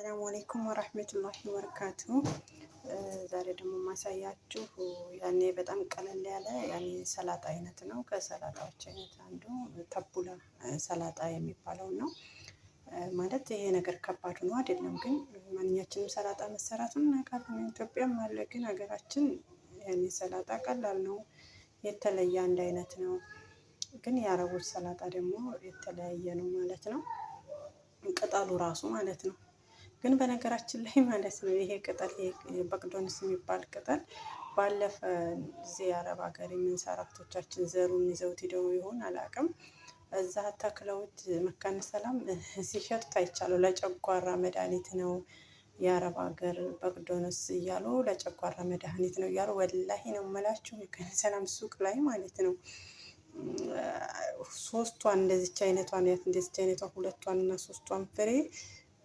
ሰላሙ አለይኩም ወራህመቱላሂ ወበረካቱ። ዛሬ ደግሞ ማሳያችሁ ያኔ በጣም ቀለል ያለ ያኔ ሰላጣ አይነት ነው። ከሰላጣዎች አይነት አንዱ ተቡላ ሰላጣ የሚባለው ነው። ማለት ይሄ ነገር ከባድ ሆኖ አይደለም፣ ግን ማንኛችንም ሰላጣ መሰራቱን እናውቃለን። ኢትዮጵያም አለ፣ ግን ሀገራችን ያኔ ሰላጣ ቀላል ነው፣ የተለየ አንድ አይነት ነው። ግን የአረቦች ሰላጣ ደግሞ የተለያየ ነው ማለት ነው። ቅጠሉ ራሱ ማለት ነው። ግን በነገራችን ላይ ማለት ነው ይሄ ቅጠል በቅዶንስ የሚባል ቅጠል ባለፈ እዚህ የአረብ ሀገር የምንሰራ እህቶቻችን ዘሩን ይዘውት ሄደው ይሆን አላውቅም። እዛ ተክለውት መካነ ሰላም ሲሸጡት አይቻለሁ። ለጨጓራ መድኃኒት ነው የአረብ ሀገር በቅዶንስ እያሉ ለጨጓራ መድኃኒት ነው እያሉ ወላሂ ነው የምላችሁ መካነ ሰላም ሱቅ ላይ ማለት ነው። ሶስቷን እንደዚች አይነቷን ያት እንደዚች አይነቷ ሁለቷን እና ሶስቷን ፍሬ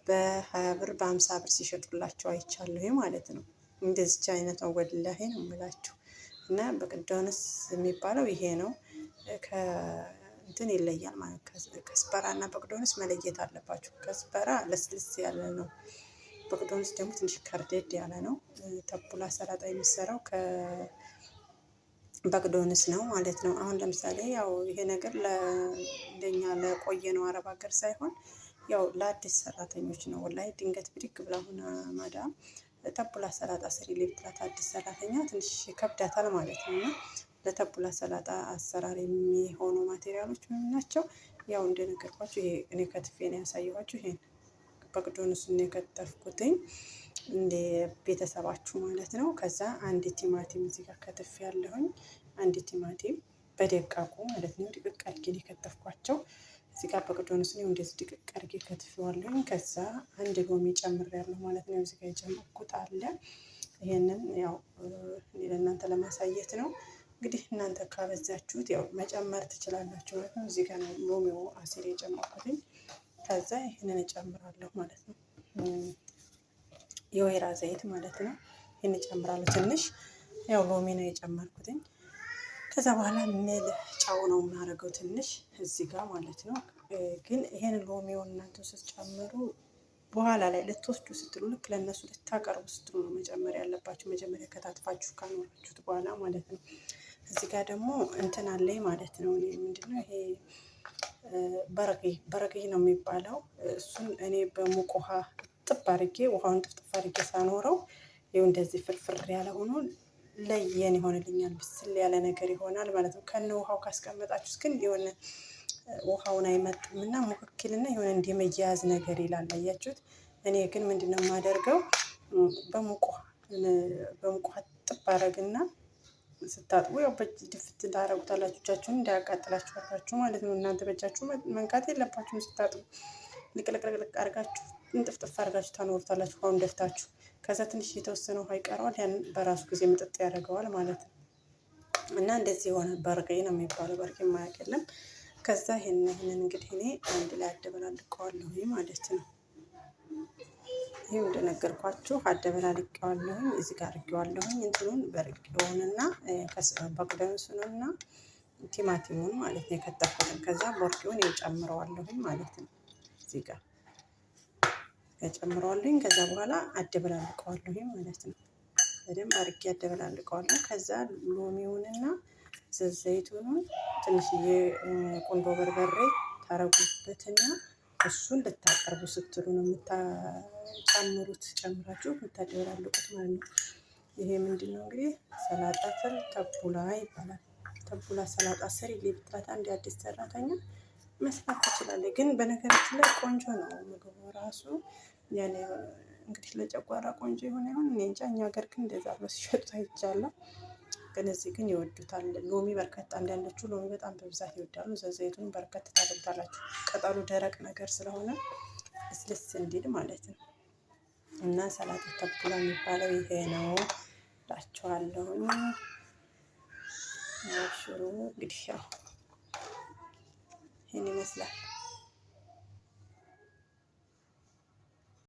በ20 ብር በ50 ብር ሲሸጡላቸው አይቻለሁ ማለት ነው። እንደዚች አይነቷ ወላሂ ነው የምላችሁ። እና በቅዶንስ የሚባለው ይሄ ነው። ከእንትን ይለያል ማለት ከስበራ እና በቅዶንስ መለየት አለባችሁ። ከስበራ ለስልስ ያለ ነው። በቅዶንስ ደግሞ ትንሽ ከርደድ ያለ ነው። ተቡላ ሰላጣ የሚሰራው በቅዶንስ ነው ማለት ነው። አሁን ለምሳሌ ያው ይሄ ነገር ለእንደኛ ለቆየ ነው አረብ ሀገር ሳይሆን ያው ለአዲስ ሰራተኞች ነው። ወላሂ ድንገት ብድግ ብላ አሁን ማዳም ተቡላ ሰላጣ ስሪ ብትላት አዲስ ሰራተኛ ትንሽ ይከብዳታል ማለት ነው። እና ለተቡላ ሰላጣ አሰራር የሚሆኑ material ኦች ምን ናቸው? ያው እንደነገርኳችሁ ይሄ እኔ ከትፌ ነው ያሳየኋችሁ። ይሄን በቅዶንሱን የከተፍኩትኝ እንደ ቤተሰባችሁ ማለት ነው። ከዛ አንድ ቲማቲም እዚህ ጋር ከትፌ ያለሁኝ አንድ ቲማቲም በደቃቁ ማለት ነው። ድቅቅ አድርጌ የከተፍኳቸው እዚህ ጋር በቅዶንስ ነው እንደዚህ ድቅቅ አድርጌ ከትፌዋለሁኝ። ከዛ አንድ ሎሚ ጨምሬያለሁ ማለት ነው። እዚህ ጋር የጨመርኩት አለ። ይሄንን ያው ለእናንተ ለማሳየት ነው። እንግዲህ እናንተ ካበዛችሁት ያው መጨመር ትችላላችሁ ማለት ነው። እዚህ ጋር ነው ሎሚው አሲር የጨመርኩትኝ። ከዛ ይሄንን እጨምራለሁ ማለት ነው። የወይራ ዘይት ማለት ነው። ይሄን እጨምራለሁ ትንሽ ያው ሎሚ ነው የጨመርኩትኝ። ከዛ በኋላ ምልህ ጨው ነው የማደርገው ትንሽ እዚህ ጋር ማለት ነው። ግን ይሄን ሎሚውን እናንተ ስትጨምሩ በኋላ ላይ ልትወስዱ ስትሉ ልክ ለእነሱ ልታቀርቡ ስትሉ ነው መጨመር ያለባችሁ። መጀመሪያ ከታትፋችሁ ካኖራችሁት በኋላ ማለት ነው። እዚህ ጋር ደግሞ እንትን አለኝ ማለት ነው። እኔ ምንድነው ይሄ በረቄ በረቄ ነው የሚባለው። እሱን እኔ በሙቅ ውሃ ጥብ አድርጌ ውሃውን ጥፍጥፍ አድርጌ ሳኖረው ይኸው እንደዚህ ፍርፍር ያለ ሆኖ ለየን ይሆንልኛል። ብስል ያለ ነገር ይሆናል ማለት ነው። ከነ ውሃው ካስቀመጣችሁት ግን የሆነ ውሃውን አይመጥም እና ሙክክልና የሆነ እንደ መያያዝ ነገር ይላል። አያችሁት? እኔ ግን ምንድነው የማደርገው በሙቅ ውሃ ጥብ አደረግና ስታጥቡ ያው በእጅ ድፍት ታደርጉታላችሁ። እጃችሁን እንዳያቃጥላችሁ አድርጋችሁ ማለት ነው። እናንተ በእጃችሁ መንካት የለባችሁም። ስታጥቡ ልቅልቅልቅ አድርጋችሁ እንጥፍጥፍ አድርጋችሁ ታኖሩታላችሁ፣ ውሃውን ደፍታችሁ። ከዛ ትንሽ የተወሰነ ውሃ ይቀረዋል። ያን በራሱ ጊዜ ምጥጥ ያደርገዋል ማለት ነው። እና እንደዚህ የሆነ በርጌ ነው የሚባለው። በርጌ የማያውቅ የለም። ከዛ ይሄንን እንግዲህ እኔ አንድ ላይ አደበላልቀዋለሁ ማለት ነው። ይሄው እንደነገርኳችሁ አደበላልቀዋለሁኝ። እዚህ ጋር አድርጌዋለሁኝ እንትኑን በርጌውንና በቅደንሱንና ቲማቲሙን ማለት ነው የከተፍኩትን። ከዛ ቦርቄውን ጨምረዋለሁኝ ማለት ነው። እዚህ ጋር ጨምረዋለሁኝ። ከዛ በኋላ አደበላልቀዋለሁኝ ማለት ነው። በደንብ አድርጌ አደበላልቀዋለሁ። ከዛ ሎሚውንና ዘይቱኑን ትንሽዬ ቁንዶ በርበሬ ታረጉበትና እሱን ልታቀርቡ ስትሉ ነው የምታጨምሩት፣ ጨምራችሁ የምታደበላልቁት ማለት ነው። ይሄ ምንድን ነው እንግዲህ ሰላጣ ተቡላ ይባላል። ተቡላ ሰላጣ ስሪ ብትላት አንድ አዲስ ሰራተኛ መስራት ትችላለች። ግን በነገራችን ላይ ቆንጆ ነው ምግቡ ራሱ ያኔ እንግዲህ ለጨጓራ ቆንጆ የሆነ ይሁን እኔ እንጃ። እኛ ሀገር ግን እንደዛ ብሎ ሲሸጡት አይቻለሁ። ግን እዚህ ግን ይወዱታል። ሎሚ በርከት አንዳንዶቹ ሎሚ በጣም በብዛት ይወዳሉ። ዘይቱን በርከት ታደርጉታላችሁ። ቅጠሉ ደረቅ ነገር ስለሆነ ልስልስ እንዲል ማለት ነው። እና ሰላጣ ተቡላ የሚባለው ይሄ ነው እላችኋለሁኝ። ሽሮ እንግዲህ ያው ይህን ይመስላል።